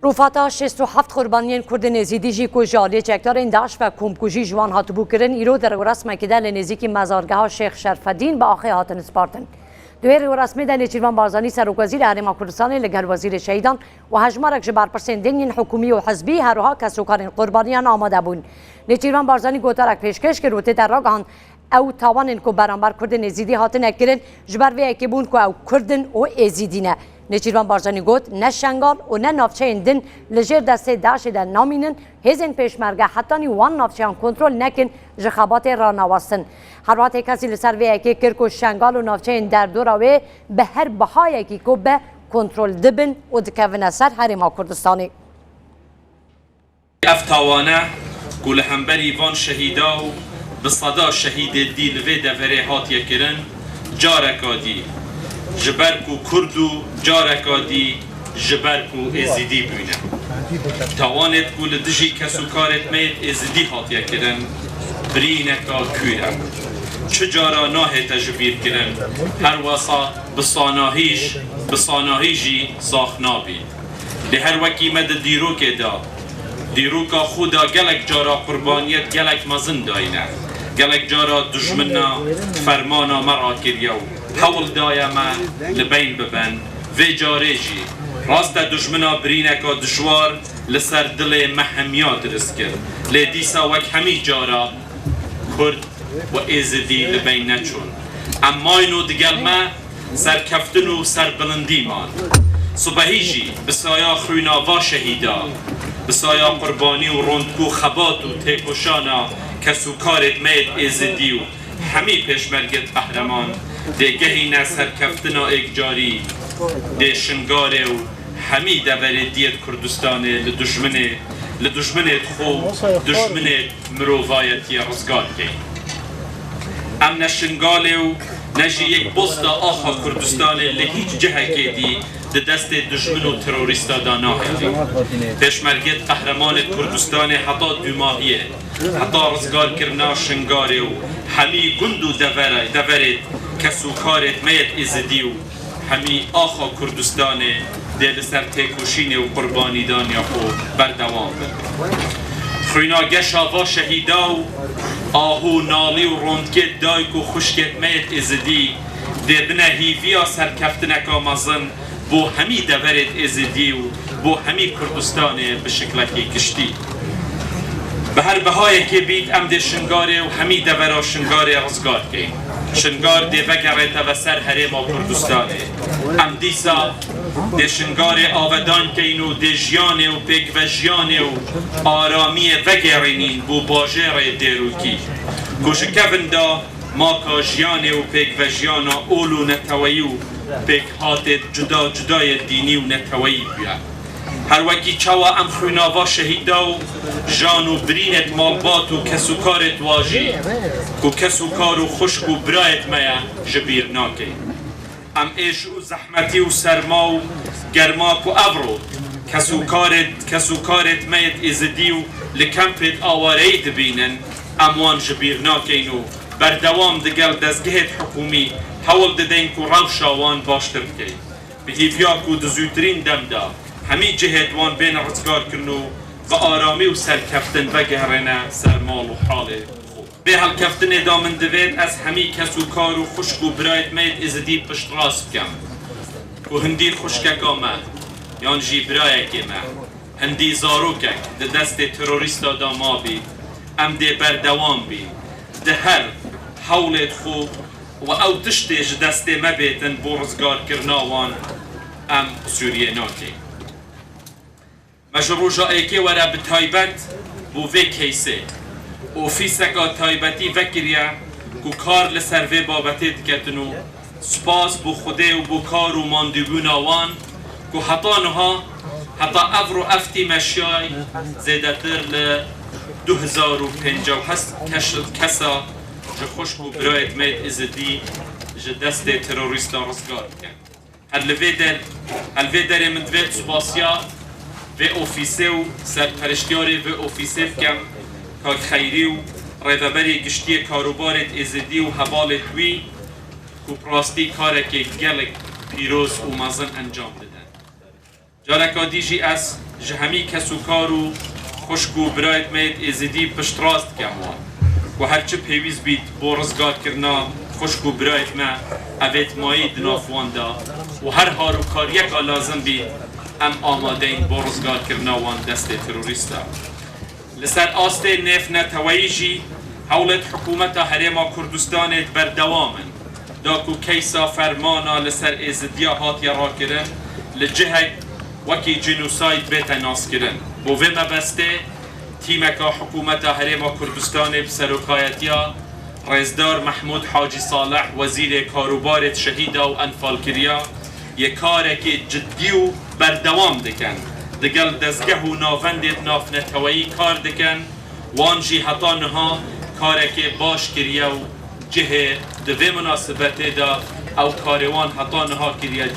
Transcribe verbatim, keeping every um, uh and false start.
Rûfata şêst û heft qurbaniyên Kurdên Êzîdî jî ku ji aliyê çekdarên DAIŞ ve komkujî ji wan hatibû kirin, îro di rêwresmekê de li nêzîkî mezargeha Şêx Şerfedîn bi axê hatin spartin. Di wê rêwresmê de Nêçîrvan Barzanî Serokwezîrê Herêma Kurdistanê li gel Wezîrê Şehîdan û hejmarek ji berpirsên din yên hikûmî û hizbî, her wiha kesûkarên qurbaniyan amade bûn. Nêçîrvan Barzanî gotarek pêşkêş kir û tê de ragihand, ew tawanên ku beramber Kurdên Êzîdî hatine kirin, ji ber vê yekê bûn ku ew Kurd in û Êzîdî ne. Nêçîrvan Barzanî got, ne Şengal û ne navçeyên din li jêr destê DAIŞê de namînin, hêzên pêşmerge hetanî wan navçeyan kontrol nekin, ji xebatê ranawestin. Herwiha têkesî li ser vê yekê kir ku Şengal û navçeyên derdora wê bi her bihayekî ku be kontrol dibin û dikevine ser Herêma Kurdistanê. Ev tawane ku li hemberî van şehîda û bi seda şehîdê dî li vê deverê hatiye kirin, careka dî ji ber ku Kurd û careka dî ji ber ku Êzidî bûne. Tawanêt ku li dijî kesûkarêt me yêt Êzidî hatiye kirin, birîneka kûr e. Çi cara nahête ji bîr kirin, her wesa bi sanahî j-, bi sanahî jî sax nabî. Lê her wekî me di dîrokê de, dîroka xwe de gelek cara qurbaniyet gelek mezin dayne. Gelek cara dijmina fermana me rakiriye û hewl daye me li beyn bibin. Vê carê jî rast e dijmina birîneka dijwar li ser dilê me hemiya dirist kir. Lê dîsa wek hemî cara Kurd û Êzidî li beyn neçûn. Em mayîn û digel me serkeftin û serbilindî man. Sibehî jî bi saya xwîna va şehîda, bi saya qurbanî û rondkû xebat û têkoşana kesûkarêt me yêt Êzidî û hemî pêşmergêt qehreman dê gehîne serkeftina êkcarî, dê Şingalê û hemî deverê diyêt Kurdistanê li dijminê, li dijminê xwe û dijminê mirovayetiyê rizgar keyn. Em ne Şingalê û ne jî yek bosta axa Kurdistanê li hîç cihekê dî di destê dijmin û terorîsta de nahêlin. Pêşmergêt qehremanêt Kurdistanê heta dûmahiyê, heta rizgarkirina Şingalê û hemî gund û devera-, deverêt kesûkarêt me yêt Êzidî û hemî axa Kurdistanê dê li ser têkoşînê û qurbanîdaniya xwe berdewam bin. Xwîna geşa va şehîda û ahû, nalî û rondkêt dayik û xwişkêt me yêt Êzidî dê bine hîviya serkeftineka mezin bo hemî deverêt Êzidî û bo hemî Kurdistanê bi şiklekî giştî. Bi her bihayekê bît, em dê Şingarê û hemî devera Şingarê rizgar keyn. Şingar dê vegerête ve ser Herêma Kurdistanê. Em dîsa dê Şingarê avedan keyn û dê jiyanê û pêkvejiyanê û aramiyê vegêrînîn bo bajêrê dêrokî, ku ji kevin de maka jiyanê û pêkvejiyana ol û neteweyî û pêkhatê cuda cudayê dînî û neteweyî bûye. Her wekî çawa em xwîna va şehîda û jan û birînêt malbat û kesûkarêt wa jî, ku kesûkar û xwişk û birayêt me ye, ji bîr nakeyn. Em êş û zehmetî û serma û germa ku evro kesûkarêt, kesûkarêt me yêt Êzidî û li kempêt awareyî dibînin, em wan ji bîr nakeyn û berdewam digel dezgehêt hikûmî hewl dideyn ku rewşa wan baştir bikeyn. Bi hîviya ku di zûtirîn dem de hemî cihêt wan bên rizgarkirin û bi aramî û serkeftin vegehrêne ser mal û halê xwe. Vê helkeftinê de min divêt ez hemî kesûkar û xwişk û birayêt me yêt Êzidî piştrast bikem, ku hindî xwişkeka me yan jî birayekê me, hindî zarokek di destê terorîsta de mabî, em dê berdewam bî di her hewlêt xwe û ew tiştê ji destê me bêtin bo rizgarkirina wan, em qisûriyê nakeyn. Me ji roja êkê were bi taybet bo vê keysê ofîseka taybetî vekiriye ku kar li ser vê babetê diketin û spas bo Xwedê û bo kar û mandîbûna wan ku heta niha, heta evro ev tîmeşiyay zêdetir li du hezar û pêncî û heşt kes-, kesa ji xwişk û birayêt me yêt Êzidî ji destê terorîsta rizgar bikin. Her li vê der, her vê derê min divêt spasiya vê ofîsê û serperiştiyarê vê ofîsê bikem, Kak Xeyrî û rêveberê giştiyê karûbarêt Êzidî û hevalêt wî ku bi rastî karekê gelek pîroz û mezin encam didin. Careka dî jî ez Ji hemî kes û kar û xwişk û birayêt me yêt Êzidî piştrast dikem wan. Ku her çi pêwîst bît bo rizgarkirina xwişk û birayêt me, evêt mayî di nav wan de û her har û kariyeka lazim bît, em amadeyn bo rizgarkirina wan destê terorîsta. Li ser astê nêvneteweyî jî hewlêt hikûmeta Herêma Kurdistanê berdewam in, da ku keysa fermana li ser Êzidiya hatiye rakirin li cihek wekî cînosayd bête naskirin. Bo vê mebestê tîmeka hikûmeta Herêma Kurdistanê bi serokayetiya Rêzdar Mehmûd Hacî Salih, Wezîrê Karûbarêt Şehîda û Enfalkiriya, yê karekî cidî û berdewam dikin. Digel dezgeh û navendêt navneteweyî kar dikin. Wan jî heta niha karekê baş kiriye û cihê di vê minasebetê de ew karê wan heta niha kiriye.